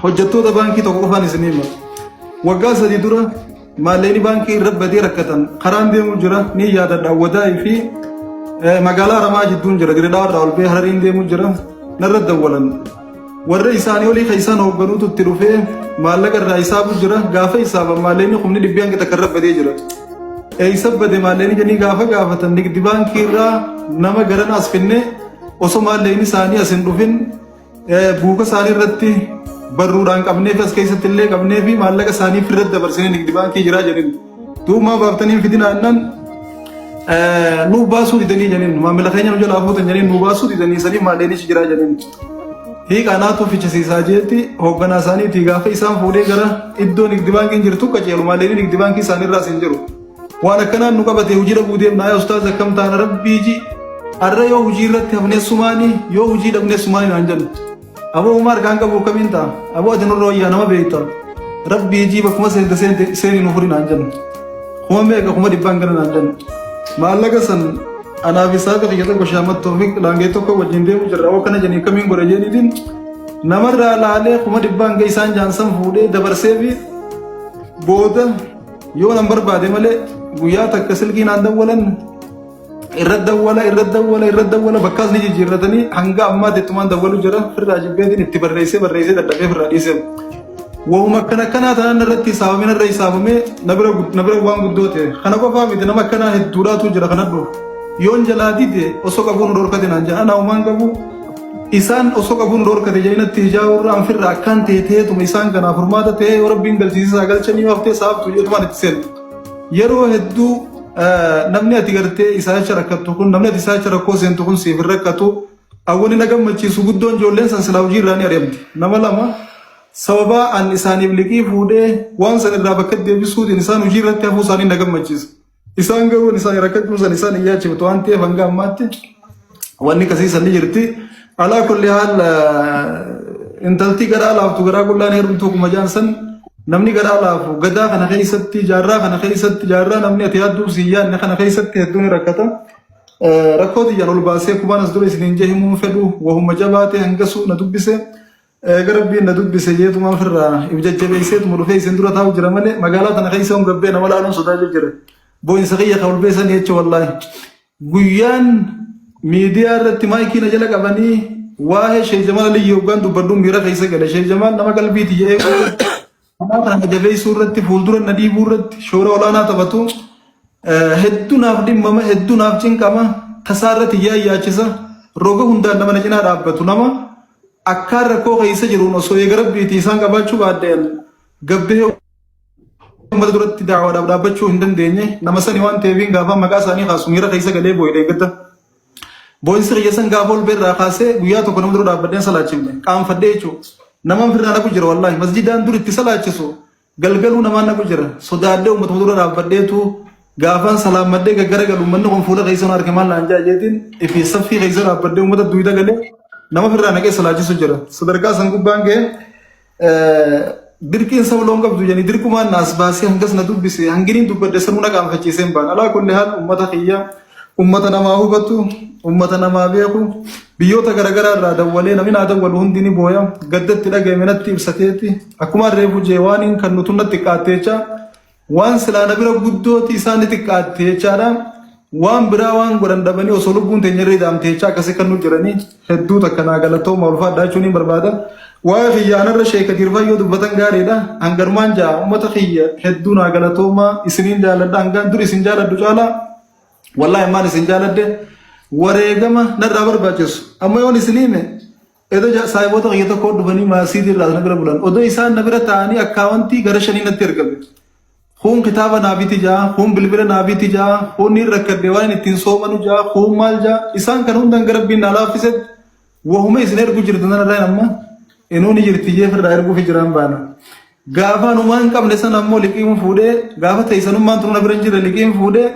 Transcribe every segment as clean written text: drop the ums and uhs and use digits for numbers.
Hojjettoota baankii tokko qofaan isin hima. Waggaa 3 dura maallaqni baankii irra badee rakkatan karaan deemuu jira ni yaadadha. Wadaa'ii fi magaalaa Haramaa jidduun jira. Dirredhaa irraa ol ba'ee Harariin deemuu jira. Narra dawwalan. Warra isaanii olii kan isaan hoogganuutu itti dhufee maallaqa irraa hisaabu jira. Gaafa hisaaban maallaqni kumni dhibbi hanga takka irra badee jira. Eessa bade maallaqni jedhanii gaafa gaafatan nigdi baankii irraa nama garana as finnee osoo maallaqni isaanii as hin dhufin buuka isaanii irratti barruudhaan qabnee fi as keessatti illee qabnee fi maallaqa isaanii firratti dabarsinee nigdi baankii jiraa jedhin. Duuba maa baaftanii hin fidinaa jennaan nuuf baasuu didanii jedhin maamila keenya nu jalaa fuutan jedhin nu baasuu didanii sanii maallaqni jiraa jedhin. Hiiqa anaatu fichisiisaa jeetti hoogganaa isaaniitii gaafa isaan fuudhee gara iddoo nigdi baankiin jirtu qajeelu maallaqni nigdi baankii isaaniirraas hin jiru. Waan akkanaan nu qabate hojii dhabuu deemna yaa ustaaz akkam taana rabbii ji arra yoo hojii irratti hafnee sumaani yoo hojii dhabnee sumaani naan jennu. Aboo homaa harkaan qabu akkamiin ta'a aboo ati nurra wayyaa nama beekta rabbii ji bakkuma seente seente seeni nu furi naan jennu. Kuma meeqa kuma dhibbaan gana naan jennu. Maallaqa san anaaf isaa kiyya tokko shaamat toofiq laangee tokko wajjin deemu jirra oo kana jenii akkamiin godha jeeniitiin namarraa laalee kuma dhibbaan ga isaan jaansan fuudhee dabarsee fi booda Yoo nan barbaade malee guyyaa takka silkii naan dawwalan irra dawwala irra dawwala irra dawwala bakkaas ni jijjiirratanii hanga ammaatti ittumaan dawwalu jira firraa jibbeetiin itti barreessee barreessee dadhabee firraa dhiisee. Wahuma akkana akkanaa taanaan irratti hisaabamee narra hisaabamee na bira na bira waan guddoo ta'e kana qofaa miti nama akkanaa hedduudhaatu jira kana dhufu. Yoon jalaa dide osoo qabuu nu dhorkate naan jedha anaa homaan qabu Isaan osoo qabuun dhorkate jedhanii natti hijaabuu irra anfirra akkaan ta'e ta'eetuma isaan kanaaf furmaata ta'ee yoo rabbiin galchiisisaa galchanii yoo haftee saaftu jedhumaan itti seenu. Yeroo hedduu namni ati gartee isaa jecha rakkattu kun namni ati isaa jecha rakkoo seentu kun siif hin rakkatu. Awwani na gammachiisu guddoon ijoolleen san silaa hojii irraa ni ari'amti. Nama lama sababaa an isaaniif liqii fuudhee waan san irraa bakka deebisuutiin isaan hojii irratti hafuu isaanii na gammachiisa. Isaan garuu isaan rakkachuu san isaan hin yaachiftu waan ta'eef hanga ammaatti wanni akkasii san ni jirti. Alaa kulli haal intalti garaa laaftu garaa qullaan heerumtuu kuma jaan san namni garaa laafu gadaa kana keessatti jaarraa kana keessatti jaarraa namni ati yaadduu si hin yaadne kana keessatti hedduu ni rakkata. Rakkoo tiyyaan ol baasee kubaan as dura isiniin jee himuun fedhu wahuma jabaate hangasuu na dubbise. Eega Rabbiin na dubbise jeetumaan firraa if jajjabeesseetuma dhufee isin dura taa'u jira malee magaalaa tana keessa hon gabbee nama laaluun sodaachuu jira. Boo'insa kiyya ka ol beesanii jecha wallaahi. Guyyaan miidiyaa irratti maayikii na jala qabanii waa'ee Sheek Jamaal Aliyyi hoggaan dubbadhuun miira keessa gale. Sheek Jamaal nama qalbii tiyya eeguu irratti, karaa kana na jabeessuu irratti, fuuldura na dhiibuu irratti shoora olaanaa taphatu. Hedduu naaf dhimmama, hedduu naaf cinqama, tasaa irratti yaayyaachisa. Roga hundaan nama na cinaa dhaabbatu nama Akkaan rakkoo keessa jiruun osoo eega Rabbiitii isaan qabaachuu baadheen gabbee uummata duratti da'awaadhaaf dhaabbachuu hin dandeenye nama sani waan ta'eefiin gaafa maqaa isaanii kaasu miira keessa galee boo'e dheengadda. Boo'insi kiyya san gaafa ol beerraa kaasee guyyaa tokko nama dura dhaabbadheen salaachifne qaanfadhee jechuudha. Namaan firraa naqu jira wallaahi masjidaan dur itti salaachisu Galgaluu namaan naqu jira. Sodaadhee uummatuma dura dhaabbadheetu gaafaan salaammadhee gaggaragalu uummanni kun fuula keessa nu arge maal naan jaa jeetiin ifi saffii keessa dhaabbadhee uummata duyda galee nama firraa naqee salaachisu jira. Sadarkaa san gubbaan ga'e dirqiin saba loon qabdu jedhanii dirqumaan naas baasee hangas na dubbise hanginiin dubbadhe sanuu na qaanfachiisee hin baan. Alaa kulli haal uummata kiyya Ummata namaa hubatu, ummata namaa beeku, biyyoota garagaraa irraa dawwalee namni naa dawwalu hundi ni booya, gadda itti dhaga'ame natti ibsateeti, akkuma reefu jee waan hin kan nutu natti xiqqaatte jecha, waan silaa na bira guddooti isaan ni xiqqaatte jechaadha. Waan biraa waan godhan dhabanii osoo lubbuun teenya irra idaamte jecha akkasii kan nu jiranii hedduu takka naa galatooma ulfaadhaa jechuun hin barbaada. Waa'ee kiyya anarra sheeka Diirfaa yoo dubbatan gaariidha. Hangarumaan ja'a ummata kiyya hedduu naa galatooma isiniin jaaladha hangaan dur isin jaaladhu caalaa. Wallaahi ammaan isin jaaladhe wareegama narraa barbaachisu. Amma yoon isin hime edo saahiboota kiyya tokko dhufanii maasiitii irraa na bira bulan. Odoo isaan na bira taa'anii akkaawwantii gara shanii natti ergame. Kuun kitaaba naa biti jaa, kuun bilbila naa biti jaa, kuun niin rakkadhe waan ittiin soomanu jaa, kuun maal jaa. Isaan kan hundaan gara rabbiin naa laaffisetti wahuma isin ergu jirtu nanarraa amma inuu ni jirti jee firraa erguufi jiraan baana. Gaafa anumaa hin qabne sana ammoo liqiin fuudhee gaafa teessanummaan tunu na bira hin jirre liqiin fuudhee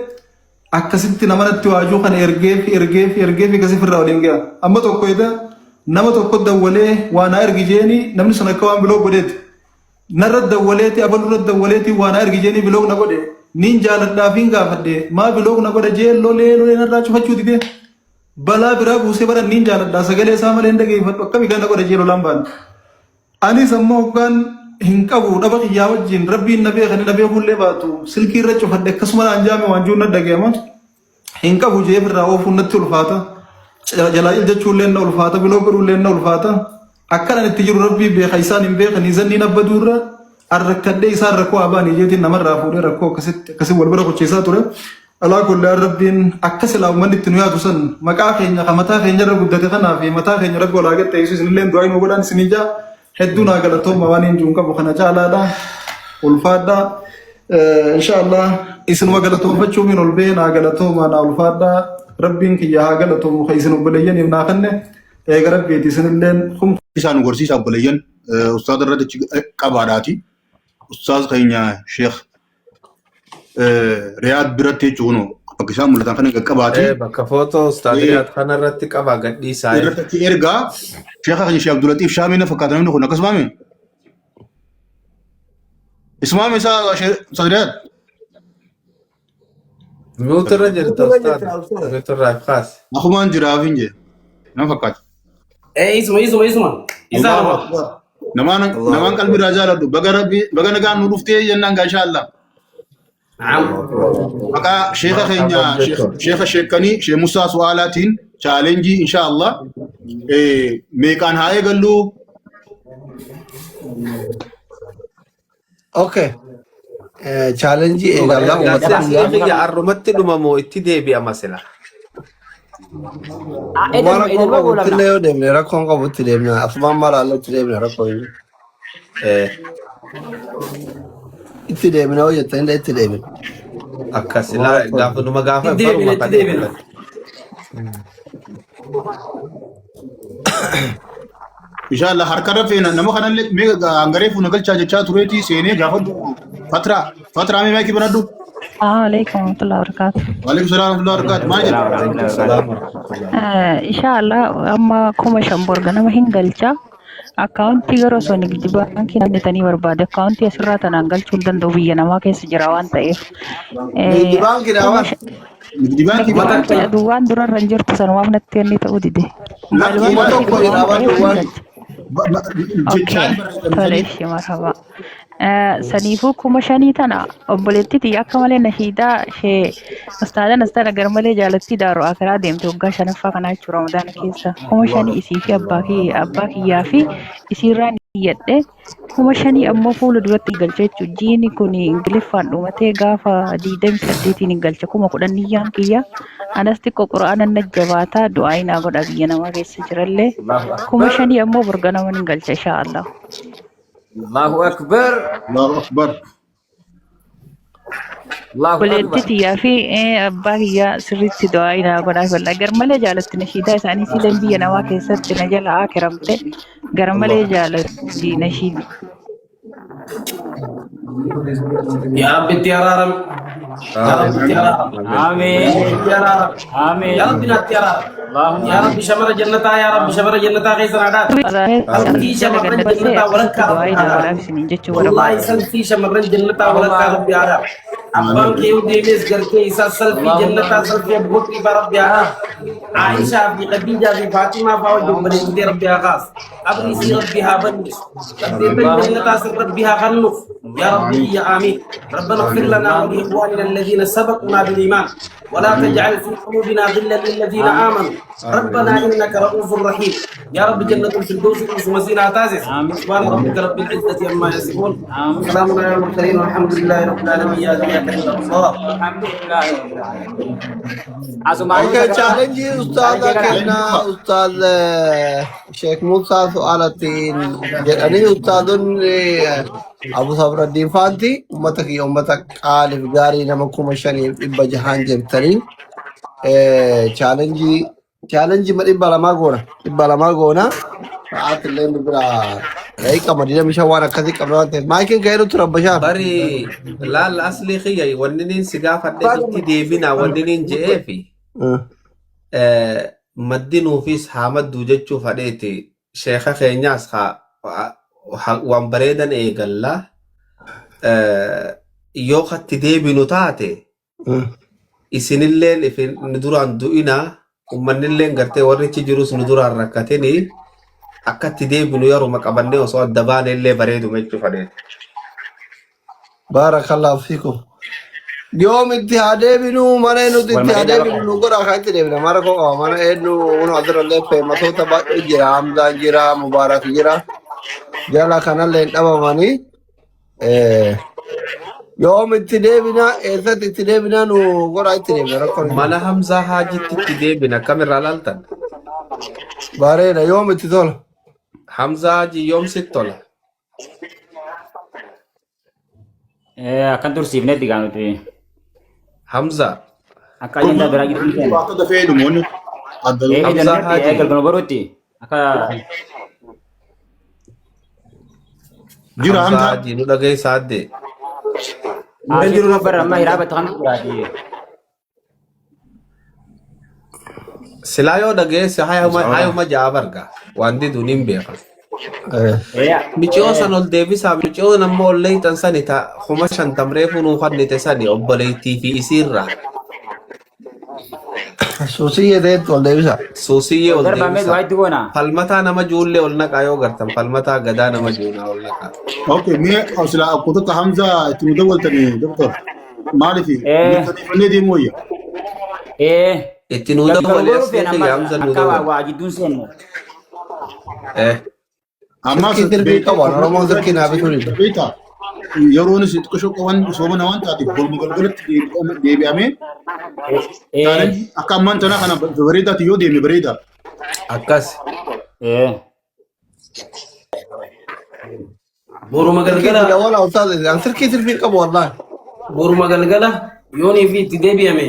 akkasitti nama natti waajuu kana ergeefi ergeefi ergeefi akkasii firraa waliin ga'a. Amma tokko eda nama tokko dawwalee waa naa ergi jeeni namni sun akka waan biloo godheeti. Narra dawwaleeti abalurra dawwaleeti waa naa ergi jeeni biloog na godhe. Niin jaaladhaaf hin gaafadhe maa biloog na godha jee lolee lolee narraa cufachuu didee. Balaa biraa buusee bara niin jaaladhaa sagalee isaa malee hin dhageeffadhu akkami kana godha jee lolaan baane. Anis ammoo hoggaan hin qabu dhaba kiyyaa wajjin rabbiin na beeka ni na beekuullee baatu silkii irra cufadhe akkasuma naan jaame waan jiru na dhagayama. Hin qabu jee irraa oofuun natti ulfaata. Jalaa il jechuullee na ulfaata biloo godhuullee na ulfaata. Akkanan itti jiru rabbii beeka isaan hin beekanii zannii na baduurra an rakkadhee isaan rakkoo abaanii jeetiin namarraa fuudhee rakkoo akkasitti akkasii wal bira kuchiisaa ture. Alaa kulli haal rabbiin akka silaa uummanni itti nu yaadu san maqaa keenya ka mataa keenya irra guddate kanaa fi mataa keenya rabbi olaa gad teessisu isinillee du'aa nu godhaan isinii jaa hedduu naa galatooma waan hin jiru qabu kana caalaadha ulfaadha insha Allah isinuma galatoonfachuu min ol bee naa galatooma naa ulfaadha rabbiin kiyya haa galatoomu ka isin obboleeyyaniif naa kenne eega rabbiiti isinilleen kum Isaan nu gorsiisa obboleeyyan ustaaza irratti qabaadhaati. Ustaaz keenya Sheekh Riyaad biratti jechuun bakka isaan mul'atan kana qaqqabaati. Bakka footoo Ustaaz Riyaad kana irratti qaba gadhiisaa. Irratti achi ergaa Sheekha keenya Sheekh Abdulatiif Shaamii na fakkaata namni kun akkasumaami. Isumaami isaa Ustaaz Riyaad. Mute irra jirta Ustaaz. Mute irraa kaas. Akumaan jiraaf hin jee. Nama fakkaata. Isuma isuma isuma. Isaa Allahu nama. Akbar. Namaan namaan qalbii irraa jaaladhu. Baga rabbi baga nagaan nu dhuftee jennaan gaa inshallah. Naam. Maqaa sheeka keenya sheeka sheekanii shee Musaa Su'aalaatiin chaalenjii inshallah. Meeqaan haa eegallu? Okay. Chaalenjii eegallaa uummata Gaazexeessii kiyyaa. kiyya arrumatti dhuma moo itti deebi'ama sila. Waan Edelma rakkoon edelma qabu goolabna. ittillee yoo deemne rakkoon qabu itti deemna. Asumaan maal haala itti deemne rakkoo hin jiru. Itti deemna yoo jettan illee itti deemna. Akkas Waan silaa rakkoon gaafa numa gaafa Itti deebina baruma itti kan deebina. Inshallah harkarra feena nama kanallee mee hangaree fuuna galchaa jechaa tureetii seenee gaafadhu. Fatraa fatraa mee maayikii banadhu. Assalamu alaikum warahmatullahi wabarakatuh. Waalaikum salaam warahmatullahi wabarakatuh. Maal jedhu? Waalaikum salaam warahmatullahi. Inshallah amma 5,000 borga nama hin galcha. Akkaawuntii garuu osoo nigdi baankii kennitanii barbaade akkaawuntii asirraa tanaan galchuu hin danda'u biyya namaa keessa jira waan ta'eef. Nigdi baankiidha Kuma waan. shan Nigdi baankii nigdi bakka baankiidha duwwaan durarra hin jirtu sanumaaf natti inni ta'uu dide. lakkii Moobaayil Kuma baankii tokko duwwaan jedha waan ta'eef hin duwwaan. galcha. Okay, jechaan tole barreeffamtanii ishee marhaba. Saniifuu 5,000 tana obboleettii tiyya akka malee nashiidaa ishee ustaadan ustaada gar malee jaalattii daaru akiraa deemte waggaa shanaffaa kanaa jechuudha ramadaana keessa 5,000 isii fi abbaa kiyyaa fi isiirraan iyyadhe 5,000 ammoo fuula duratti galcha jechuudha. Jiini kun ingiliffaan dhumatee gaafa 28n hin galcha 10,000 niyyaan kiyya anas xiqqoo qura'aana na jabaataa du'aa naa godha biyya namaa keessa jirallee Allahu kuma akbar. shanii ammoo borganaman hin galcha inshaa Allah. Allahu akbar. Allahu akbar. Allahu Obboleettii akbar. tiyyaa fi abbaa kiyyaa sirriitti du'aa naa godhaa fedha. Garmalee jaalatti nashiidaa isaanii siileen biyya namaa keessatti na jala akiramte garmalee jaalatti nashiidaa. Yaa Rabbi itti araarami. Yaa Rabbi itti araarami. Amiin. Yaa Rabbi itti araarami. Amiin. Yaa Rabbi naatti araarami. Allahumma Yaa Rabbi shamara jannataa yaa Rabbi shamara jannataa keessa naa dhaab. Salfii Jala shamarran ganda basee jannataa akkasitti walakkaa du'aa Rabbi naa haa godhaa dhaab. isiniin jechuu Wallaahi barbaada. salfii shamarran jannataa walakkaa Rabbi haa dhaab. Abbaan kee yoo deemees gartee isaa salfii jannataa salfii Abubakrii faa Rabbi haa dhaab. Aishaa fi Khadiijaa fi Faatimaa faa wajjin obboleessitee Rabbi haa kaasu. Qabrii isii Rabbi haa bal'isu. Saddeettan jannataa sin Rabbi haa kennuuf. Yaa Rabbi kiyya aamiin. Rabbana اغفر لنا ولإخواننا الذين سبقونا بالإيمان ولا تجعل في قلوبنا غلا للذين آمنوا ربنا إنك رؤوف رحيم يا رب جنة الفردوس وسمسينا تاسس سبحان ربك رب العزة عما يصفون سلام على المرسلين والحمد لله رب العالمين يا إياك الله الحمد لله رب العالمين. Asumaan Okay, challenge ustaaza kennaa ustaaz Sheekh Musaa Su'aalatiin jedhanii ustaazonni Abu Sabraddiin faanti uummata kiyya uummata qaaliif gaarii nama 5,600 jirtanii chaalenjii chaalenjii ma 200 goona 200 goona sa'aati illee nu bira daqiiqa 25 waan akkasii qabna waan ta'eef maayikiin ka'ee nutti rabbashaa. Bari laal aslii kiyya wanni niin si gaafadhe itti deebina wanni niin je'eefi maddi nuufis haa madduu jechuu fadheeti sheeka keenyaas haa waan bareedan eegalla yoo katti deebinu taate isinilleen ifin nu duraan du'inaa ummannilleen gartee warrichi jirus nu duraan rakkatini Akka itti deebinu yeruma qabannee osoo adda baane illee bareeduma jechuu fadheeti. Baarakallahu fiikum. Yoom itti haa deebinu mana nuti Wal itti haa malee nama deebinu nu godha kan itti deebina mara koo qaba mana eenyu kun asirrallee feematoota baay'ee jira Hamzaan jira Mubaarak jira jala kanallee hin dhabamanii Eh, yoom itti deebina eessatti itti deebina nu godha itti deebina rakkoon hin jiru. Mana Hamzaa Haajitti itti deebina akkamirraa laaltan? Bareeda yoom itti tola. Hamzaa Haajii yoom sitti tola? Akkan tursiifnetti gaa nuti Hamza. akka ajandaa biraa gidduu seenne. Akka dafee dhumu wanni adda Ee Hamzaa dandeetti Haajii. galgala boruutti akka jira Hamzaa Hamza. Haajii nu dhageessaa addee. Asii jiru bara amma hiraabatti kan jiraati. Silaa yoo dhageesse hayuma ja'a barga. Waan diduun hin beekan. Miciyoo san ol deebisaa miciyoon ammoo ol leeyxan sani ta 50,000 reefuu nuu kennite sani obboleettii fi isiirraa. Suusiyyee ta'etti ol deebisa. Suusiyyee ol Darbaa mee deebisaa. du'aa itti goona. Falmataa nama juullee ol naqaa yoo gartan falmataa gadaa nama juunaa ol naqaa. Okay, mee silaa akkoo tokko Hamza itti nu dawwaltanii doktor. Maaliif mirkaneeffannee deemuu wayya? Itti nuu Galgala dawwali boruu asii feena kiyya ammas Hamza nuu akka waa dawwali. waa jidduun seenne. Ammas Silkii sirbii beektaa qabu Oromoon silkii naa bituu dida. beektaa yeroonis xiqqoo qaban soomana waan taateef bolma galgalatti deebi'amee chaalenjii akka ammaan tanaa kana bareedaati yoo deemne bareeda. Akkas. Boruma Silkii galgala dawwala ustaaz an silkii sirbii qabu wallahi. Boruma galgala yoonii fi itti deebi'ame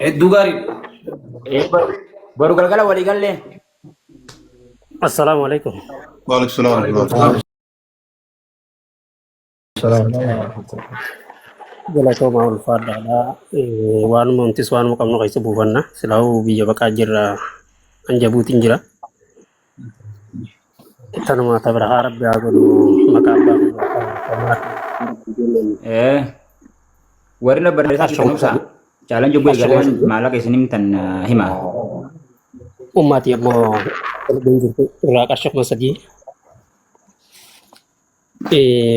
hedduu gaariidha. Boru galgala walii gallee. Assalamu alaikum. Waalaikum salaam wa rahmatullahi. Salaam. Galatooma ulfaadhaadha. Waanuma nutis waanuma qabnu keessa buufanna. Silaa'uu biyya baqaa jirra. Anjabuutiin jira. Tanuma tabrahaa rabbi haa godhu maqaa abbaa fi Warri na barreessaa jirtan obsa. Chaalenjii obbo eegalee maallaqa isin himtan hima. Ummati ammoo darbiin jirtu irraa qarshii 3,000.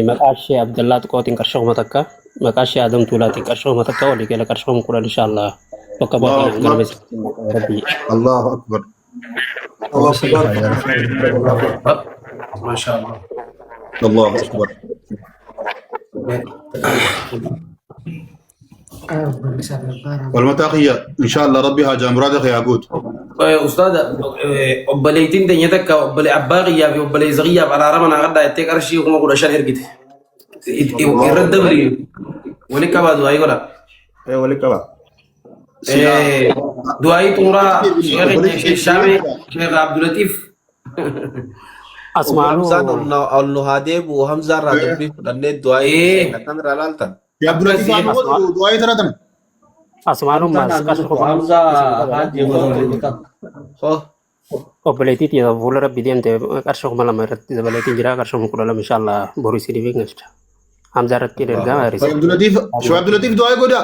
Maqaa ishee Abdallaa Xiqqootiin qarshii 1,000. Maqaa ishee Adam Tuulaatiin qarshii 1,000 walii gala qarshii 10,000 inshaallah bakka bu'aa Allahu kanaaf akbar. galmeessa rabbi. Allahu akbar. Maashaa Allah. Allahu akbar. Walmataa kiyya inshallah rabbi haajaa muraada kee haa guutu. Ustaada obboleettiin teenya takka obbole abbaa kiyyaa fi obboleessa kiyyaaf araarama naa qadhaa jettee qarshii 15,000 ergite. Irra dabali wali qabaa du'aayii godha. Wali qaba. Silaa Du'aayii xumuraa sheekha obboleessi Sheekh Shaamee Sheekh Abdulatiif. Asumaanuu Hamzaan ol nu haa deebi'u Hamzaa irraa dubbii fudhannee du'aa Ee. akkamirraa laaltan. Abdulatif Akkasii. haa godhu du'aa taratan. asumaanuu Hamzaan maas haa qarshii dhufu kuma Hamzaa isin dabala. Haajii hoo hoo Obboleettii tiyya fuula rabbi deemte qarshii 2,000 irratti dabaleetiin jira qarshii 12,000 inshaallah boru isinii beekna. Hamzaa irratti ergaa hir'isa. Abdulatif Shoo Abdulatif du'aa godha.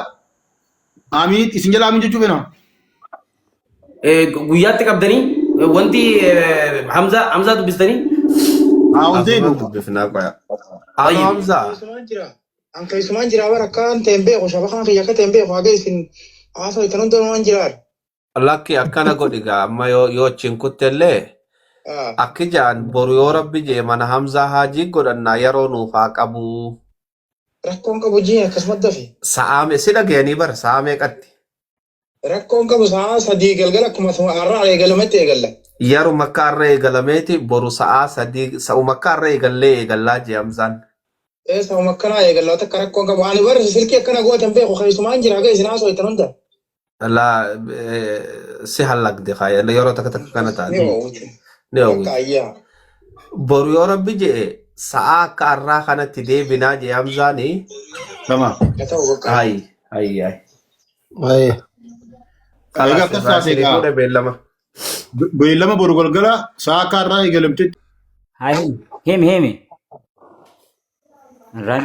Amiin isin jala amiin jechuu feena. Guyyaatti qabdanii wanti Hamzaa Hamzaa dubbistanii Haa ol Asumaan deebi'u. dubbifnaa qoya. Alo Tayyib. Hamzaa. Keessumaan jira. An keessumaan jira bara akka an ta'e hin beeku shabakaan kiyya akka ta'e hin beeku haga isin haasoo itti hundumaan jira. Lakki akkana godhi gaa amma yoo yoo achiin kuttellee akki ja'an boru yoo rabbi jee mana Hamzaa Haajii godhannaa yeroo nuuf haa qabu. Rakkoon qabu jiin akkasumas dafi. Sa'aa me si dhagayanii bara sa'aa meeqatti? Rakkoon qabu sa'aa 3 galgala akkuma har'a eegalametti eegalla. Yeruma akka har'a eegalameeti boru sa'aa 3 sa'uma akka har'a eegallee eegallaa jee Hamzaan. Ee sa'uma akkanaa eegalla takka rakkoon qabu. Ani bara silkii akkana gootan beeku keessumaan jira haga isin haasoo ittan hunda. Laa si hallagde kaa yeroo takka takka kana Ni taate. oowwite. Ni Bakka oowwite. ayyaa. Boru yoo rabbi je'e sa'aa akka har'aa kanatti deebinaa jee Hamzaani. Tamam. Haa ta'u bakka. Hayi hayi hayi. Ayee. Egaa Kalaas akkas irraa taate isinii egaa fuudhe beellama. beellama boru galgala sa'a akka har'aa eegalamtetti Haa himi himi himi. Irraan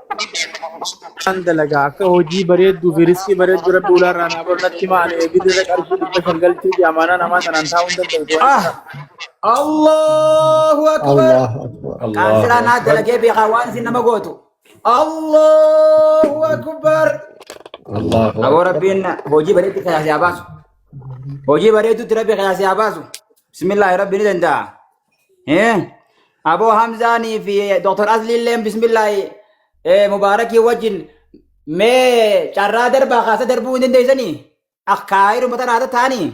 Waan dalagaa akka hojii bareedduu fi riskii bareedduu rabbi ulaarraa naa baru natti maali eegidira qarshii 500 galchuu fi amaanaa namaa tanaan taa'uu hin danda'u. Ah! Allahu akbar. Allahu akbar. Kaansiraa Allahu naa akbar. dalagee beekaa waan isin nama gootu. Allahu akbar. Allahu Aboo akbar. rabbiin hojii bareedduu keessaa haa baasu. Hojii bareedduutti rabbi keessaa haa baasu. Bismillaahi rabbi ni danda'a. Eh? Aboo Hamzaanii fi Dr. Asliilleen bismillaahi mubaarakii wajjin mee carraa darbaa kaasa darbuu hin dandeessanii? Akkaayiruma tana haata ta'anii?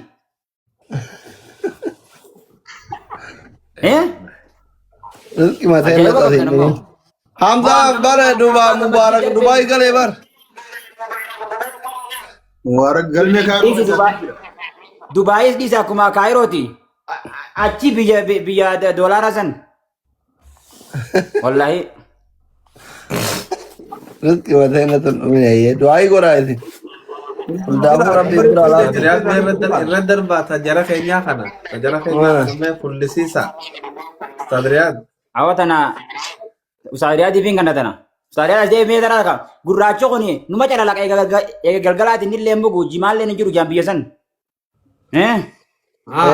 Eh? Rizqi mataa Ajaa'iba irra qabdan ammoo. xasee. Hamza bara Dubai Mubarak Dubai galee bar. Mubaarak galmee kaayiroo Dhiisi keessatti Dubaay. jira. Dubaayis dhiisa akkuma Kaayirooti. Achi biyya biyya doolaara san. Wallaahi. Rizqi mataa irra tun dhumine ayyee. Du'aa godhaa isin. Hundaafuu rabbi bira laatu. Riyaad mee irra darbaa ta jara keenyaa kana. Ta jara keenyaa kana mee fullisiisa. Ustaad Riyaad. Awa tana Ustaad Riyaadii fi kana tana. Ustaad Riyaad as deemee tana ka gurraachi kuni numa calalaqa eega galgalaatiin illee mugu jimaallee ni jiru jaan biyya san. Eh? Ah.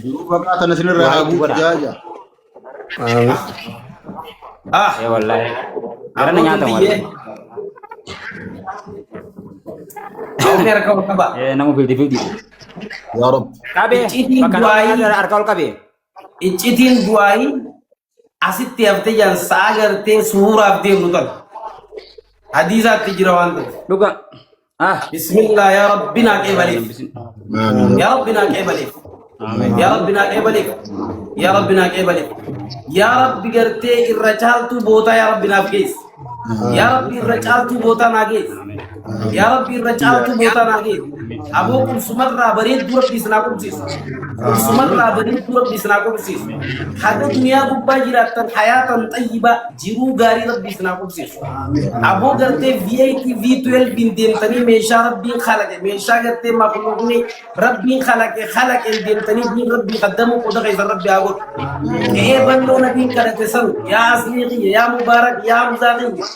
Jiruu baqaa tana isinirraa Waa haa itti guutu godha. jaaja. Amiin. Ah. Eh wallaahi. Gara na Abbootiin nyaatan biyyee. wallaahi. Awwee harka ol qaba. Eh namu fildi fildi. Yaa Rabbi. Qabee Icciitiin bakka nama du'aayii harka ol qabee. icciitiin du'aayii asitti haftee jaan sa'a gartee suuraaf deemnu tana. Hadiisaatti jira waan ta'eef. Dhuga. Ah. Bismillah yaa Rabbi naa qeebaleef. Amiin. Yaa Rabbi naa qeebaleef. Yaa Rabbi naa qeebaleef. Yaa Rabbi naa qeebaleef. Yaa Rabbi gartee irra caaltuu bootaa yaa Rabbi naaf geessi. Yaa Rabbi irra caaltuu bootaa naa geessi. Yaa Rabbi irra caaltuu bootaa naa geessi. Aboo qubsumarraa bareedduu Rabbi isin haa qubsiisu. Qubsumarraa bareedduu Rabbi isin haa qubsiisu. Haga duniyaa gubbaa jiraattan hayaatan xayyibaa jiruu gaarii Rabbi isin haa qubsiisu. Aboo gartee V8 V12 hin deemtanii meeshaa Rabbiin kalaqe meeshaa gartee makluuqni Rabbiin kalaqe kalaqe hin deemtanii diin Rabbii kaddamuu qooda keessan Rabbi haa godhu. Qe'ee bal'oo nabiin kadhate san yaa Aslii kiyya yaa Mubaarak yaa Hamzaa kiyya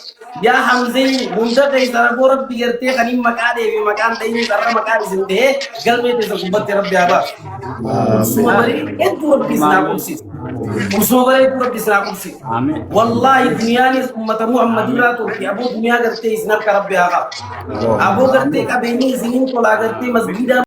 yaa Hamzee hunda keessan aboo Rabbi gartee kan hin maqaa deebi maqaan ta'in sarara maqaan isin ta'ee galmee teessan gubbatti Rabbi haa baasu. Qubsuma bareedduu Rabbi isin haa qubsiisu. Qubsuma bareedduu Rabbi isin haa qubsiisu. Amiin. Wallaahi duniyaanis ummata Muhammad irraa turte aboo duniyaa gartee isin harka Rabbi haa qabu. Aboo gartee qabeenyi isiniin tolaa gartee masgiidaa